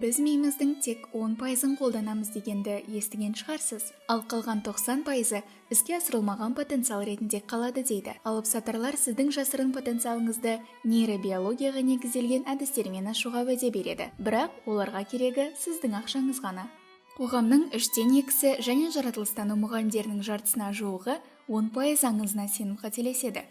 Біз миымыздың тек 10%-ын қолданамыз дегенді естіген шығарсыз. Ал қалған 90%-ы іске асырылмаған потенциал ретінде қалады дейді. Алыпсатарлар сіздің жасырын потенциалыңызды нейробиологияға негізделген әдістермен ашуға уәде береді. Бірақ оларға керегі сіздің ақшаңыз ғана. Қоғамның үштен екісі және жаратылыстану мұғалімдерінің жартысына жуығы 10% аңызына сеніп қателеседі.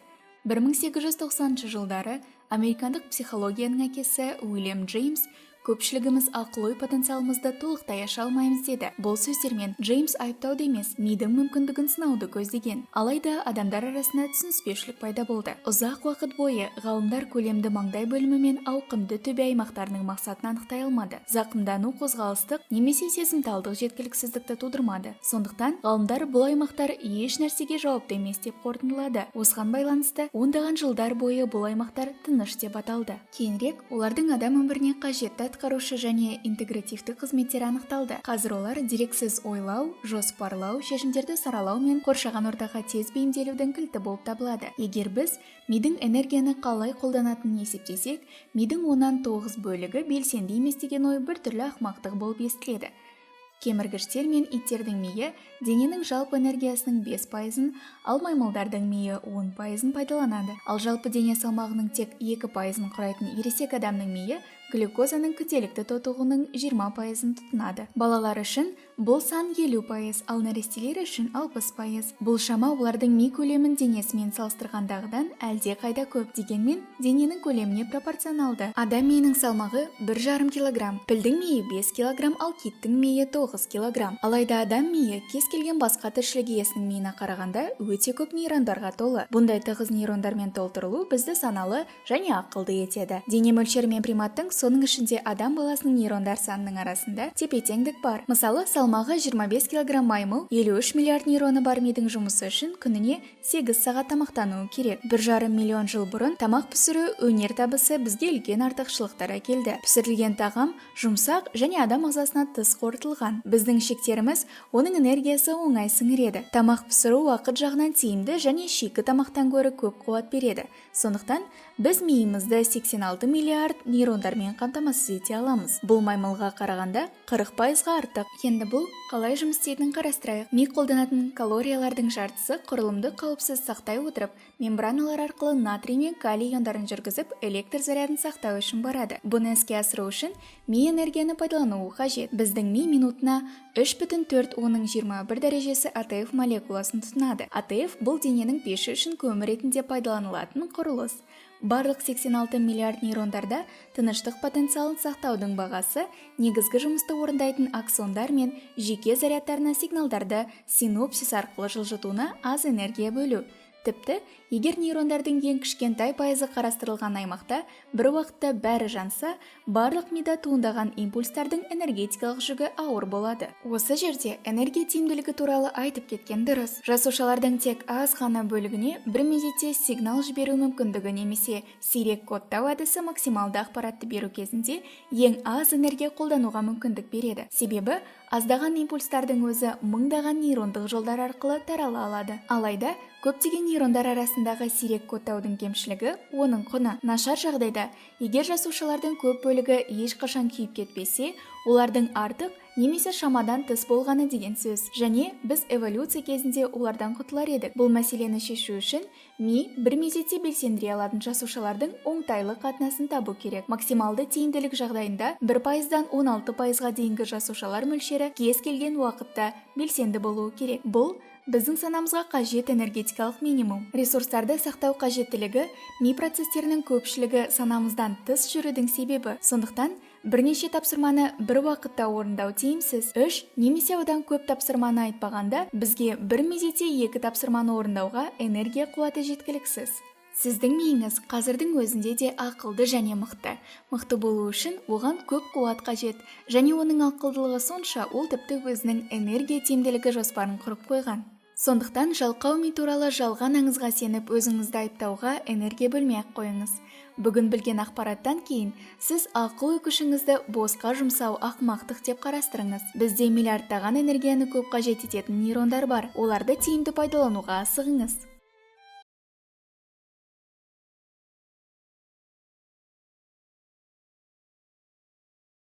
1890 жылдары американдық психологияның әкесі Уильям Джеймс «Көпшілігіміз ақыл-ой потенциалымызды толықтай аша алмаймыз» деді. Бұл сөздермен Джеймс айыптауды емес, мидың мүмкіндігін сынауды көздеген. Алайда адамдар арасында түсініспеушілік пайда болды. Ұзақ уақыт бойы ғалымдар көлемді маңдай бөлімі мен ауқымды төбе аймақтарының мақсатын анықтай алмады. Зақымдану қозғалыстық немесе сезімталдық жеткіліксіздікті тудырмады. Сондықтан ғалымдар бұл аймақтар еш нәрсеге жауапты емес деп қорытындылады. Осыған байланысты ондаған жылдар бойы бұл аймақтар тыныш деп аталды. Кейінірек олардың адам өміріне қажетті атқарушы және интегративті қызметтері анықталды. Қазір олар дерексіз ойлау, жоспарлау, шешімдерді саралау мен қоршаған ортаға тез бейімделудің кілті болып табылады. Егер біз мидың энергияны қалай қолданатынын есептесек, мидың оннан тоғыз бөлігі белсенді емес деген ой біртүрлі ақымақтық болып естіледі. Кеміргіштер мен иттердің миі дененің жалпы энергиясының 5%-ын, ал маймылдардың миі 10%-ын пайдаланады. Ал жалпы дене салмағының тек 2%-ын құрайтын ересек адамның миі глюкозаның күнделікті тотығуының 20%-ын тұтынады. Балалар үшін бұл сан 50%, ал нәрестелер үшін 60%. Бұл шама олардың ми көлемін денесімен салыстырғандағыдан әлде қайда көп, дегенмен дененің көлеміне пропорционалды. Адам миының салмағы 1,5 килограмм, пілдің миі 5 килограмм, ал киттің миі 9 килограмм. Алайда адам миі кез келген басқа тіршілік иесінің миына қарағанда өте көп нейрондарға толы. Бұндай тығыз нейрондармен толтырылу бізді саналы және ақылды етеді. Дене мөлшері мен приматтың, соның ішінде адам баласының нейрондар санының арасында тепе-теңдік бар. Мысалы, салмағы 25 килограмм маймыл 53 миллиард нейроны бар мидың жұмысы үшін күніне 8 сағат тамақтануы керек. 1,5 миллион жыл бұрын тамақ пісіру өнертабысы бізге үлкен артықшылықтар әкелді. Пісірілген тағам жұмсақ және адам ағзасына тыс қорытылған. Біздің ішектеріміз оның энергиясы оңай сіңіреді. Тамақ пісіру уақыт жағынан тиімді және шикі тамақтан гөрі көп қуат береді. Сондықтан біз миымызды 86 миллиард нейрондармен қамтамасыз ете аламыз. Бұл маймылға қарағанда 40%-ға артық. Енді бұл қалай жұмыс істейтінін қарастырайық. Ми қолданатын калориялардың жартысы құрылымды қауіпсіз сақтай отырып, мембраналар арқылы натрий мен калий иондарын жүргізіп, электр зарядын сақтау үшін барады. Бұны іске асыру үшін ми энергияны пайдалануы қажет. Біздің ми минутына 3,4 оның 21 дәрежесі АТФ молекуласын тұтынады. АТФ – бұл дененің пеші үшін көмір ретінде пайдаланылатын құрылыс. Барлық 86 миллиард нейрондарда тыныштық потенциалын сақтаудың бағасы негізгі жұмысты орындайтын аксондар мен жеке зарядтарына сигналдарды синопсис арқылы жылжытуына аз энергия бөлу. Тіпті егер нейрондардың ең кішкентай пайызы қарастырылған аймақта бір уақытта бәрі жанса, барлық мида туындаған импульстардың энергетикалық жүгі ауыр болады. Осы жерде энергия тиімділігі туралы айтып кеткен дұрыс. Жасушалардың тек аз ғана бөлігіне бір мезетте сигнал жіберу мүмкіндігі немесе сирек кодтау әдісі максималды ақпаратты беру кезінде ең аз энергия қолдануға мүмкіндік береді. Себебі аздаған импульстардың өзі мыңдаған нейрондық жолдар арқылы тарала алады. Алайда көптеген нейрондар арасындағы сирек кодтаудың кемшілігі – оның құны. Нашар жағдайда, егер жасушалардың көп бөлігі ешқашан күйіп кетпесе, олардың артық немесе шамадан тыс болғаны деген сөз және біз эволюция кезінде олардан құтылар едік. Бұл мәселені шешу үшін ми бір мезетте белсендіре алатын жасушалардың оңтайлы қатынасын табу керек. Максималды тиімділік жағдайында 1%-дан 16%-ға дейінгі жасушалар мөлшері кез келген уақытта белсенді болуы керек. Бұл біздің санамызға қажет энергетикалық минимум. Ресурстарды сақтау қажеттілігі – ми процестерінің көпшілігі санамыздан тыс жүрудің себебі. Сондықтан бірнеше тапсырманы бір уақытта орындау тиімсіз. Үш немесе одан көп тапсырманы айтпағанда, бізге бір мезетте екі тапсырманы орындауға энергия қуаты жеткіліксіз. Сіздің миыңыз қазірдің өзінде де ақылды және мықты. Мықты болу үшін оған көп қуат қажет және оның ақылдылығы сонша, ол тіпті өзінің энергия тиімділігі жоспарын құрып қойған. Сондықтан жалқау ми туралы жалған аңызға сеніп, өзіңізді айыптауға энергия бөлмей-ақ қойыңыз. Бүгін білген ақпараттан кейін сіз ақыл ой күшіңізді босқа жұмсау ақымақтық деп қарастырыңыз. Бізде миллиардтаған энергияны көп қажет ететін нейрондар бар. Оларды тиімді пайдалануға асығыңыз.